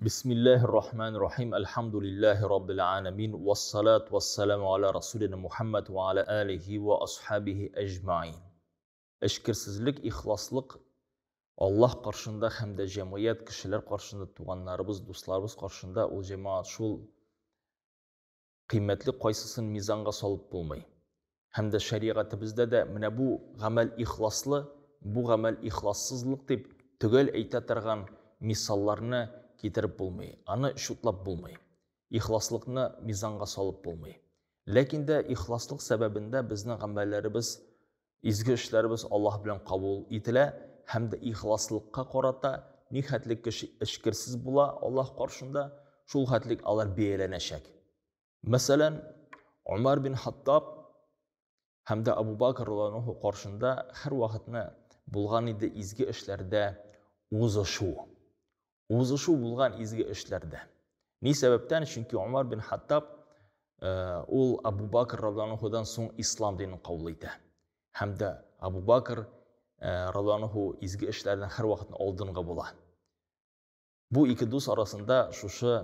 Бисмиллаһир Рахманир Рахим. Әлхәмдүлиллаһи Раббил аламин. Вассалату вассаламу аля расулина Мухаммад ва аля алихи ва асхабихи әҗмаин. Эчкерсезлек, ихласлык Аллаһ каршында һәм дә җәмгыять, кешеләр каршында, туганнарыбыз, дусларыбыз каршында ул җәмәгать шул кыйммәтле, кайсысын мизанга салып булмый. Һәм дә шәригатебездә дә менә бу гамәл ихласлы, бу гамәл ихлассызлык дип төгәл әйтә торган мисалларны китереп булмый, аны чутлап булмый. Ихласлыкны мизанга салып булмый. Ләкин дә ихласлык сәбәбендә безнең гамәлләребез, изге эшләребез Аллаһ белән кабул ителә һәм дә ихласлыкка карата ни хәтлек кеше эчкерсез була Аллаһ каршында, шул хәтлек алар бәяләнәчәк. Мәсәлән, Умар бин Хаттаб һәм дә Абу Бакр радиаллаһу каршында һәр вакытны булган иде изге эшләрдә узышу. Узышу булган изге эшләрдә. Ни сәбәптән? Чөнки Умар бин Хаттаб ул Абу Бакр радиаллаһудан соң ислам динен кабул итә. Һәм дә Абу Бакр радиаллаһу изге эшләрдән һәр вакытны алдынгы була. Бу ике дус арасында шушы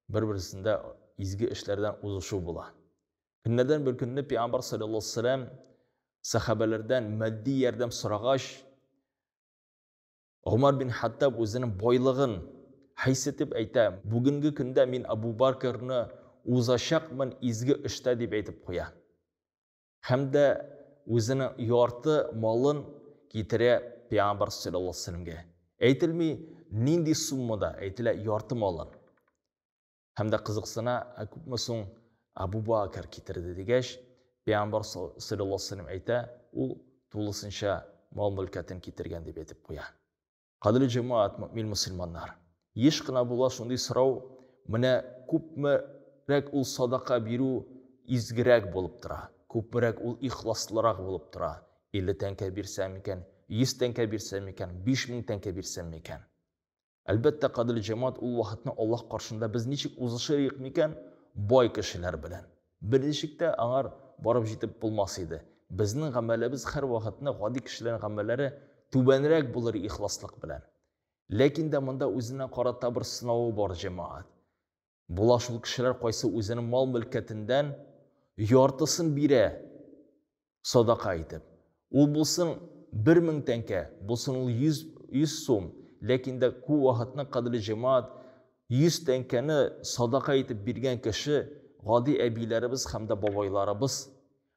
бер-берсендә изге эшләрдән узышу була. Көннәрдән бер көнне Пәйгамбәр саллаллаһу алейһи вәсәлләм сәхабәләрдән матди ярдәм сорагач, Гомар бин Хаттаб үзенең байлыгын хис итеп әйтә, бүгенге көндә мин Абу Бакрны узачакмын изге эштә дип әйтеп куя. Һәм дә үзенең ярты малын китерә Пәйгамбәр саллаллаһу алейһи вәсәлләмгә. Әйтелми нинди суммада, әйтелә ярты малын. Һәм дә кызыксына, ә күпме соң Абу Бакр китерде дигәч, Пәйгамбәр саллаллаһу алейһи вәсәлләм әйтә, ул тулысынча мал-мөлкәтен китергән дип әйтеп куя. Кадерле җәмәгать, мөэмин мөселманнар! Еш кына була шундый сорау, менә күпмерәк ул садака бирү изгерәк булып тора, күпмерәк ул ихласлырак булып тора, 50 тәңкә бирсәм микән, 100 тәңкә бирсәм микән, 5000 тәңкә бирсәм микән? Әлбәттә, кадерле җәмәгать, ул вакытны Аллаһ каршында без ничек узышырыйк микән бай кешеләр белән? Берничек тә аңар барып җитеп булмас иде. Безнең гамәлебез һәрвакытны гади кешеләрнең гамәлләре түбәнрәк булыр ихласлык белән. Ләкин дә монда үзенә карата бер сынавы бар, җәмәгать. Була шул кешеләр, кайсы үзенең мал-мөлкәтендән яртысын бирә садака итеп. Ул булсын 1000 тәңкә, булсын ул 100, 100 сум, ләкин дә күп вакытны, кадерле җәмәгать, 100 тәңкәне садака итеп биргән кеше, гади әбиләребез һәм дә бабайларыбыз,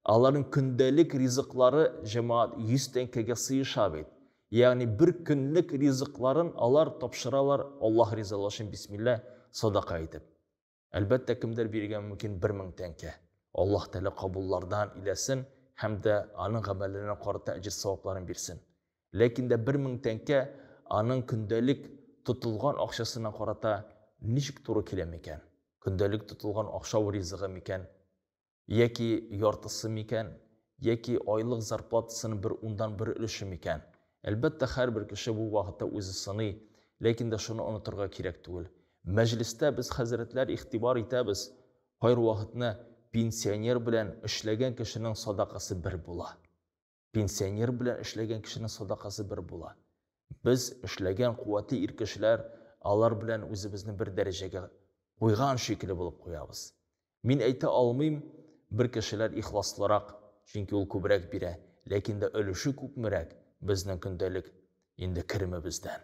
аларның көндәлек ризыклары, җәмәгать, 100 тәңкәгә сыеша бит. Ягъни бер көнлек ризыкларын алар тапшыралар Аллаһ ризалыгы өчен, бисмилла, садака итеп. Әлбәттә, кемдер бирергә мөмкин 1000 тәңкә. Аллаһ Тәгалә кабуллардан иләсен һәм дә аның гамәлләренә карата әҗер-савапларын бирсен. Ләкин дә 1000 тәңкә аның көндәлек тотылган акчасына карата ничек туры килә микән? Көндәлек тотылган ашау ризыгы микән? Яки яртысы микән, яки айлык зарплатасының бер уннан бер өлеше микән? Әлбәттә, һәрбер кеше бу вакытта үзе сыный, ләкин дә шуны онытырга кирәк түгел. Мәҗлестә без хәзрәтләр игътибар итәбез, кайрвакытны пенсионер белән эшләгән кешенең садакасы бер була. Пенсионер белән эшләгән кешенең садакасы бер була. Без эшләгән куәтле ир кешеләр алар белән үзебезне бер дәрәҗәгә куйган шикелле булып куябыз. Мин әйтә алмыйм, бер кешеләр ихласлырак, чөнки ул күбрәк бирә, ләкин дә өлеше күпмерәк безнең көндәлек инде керемебездән.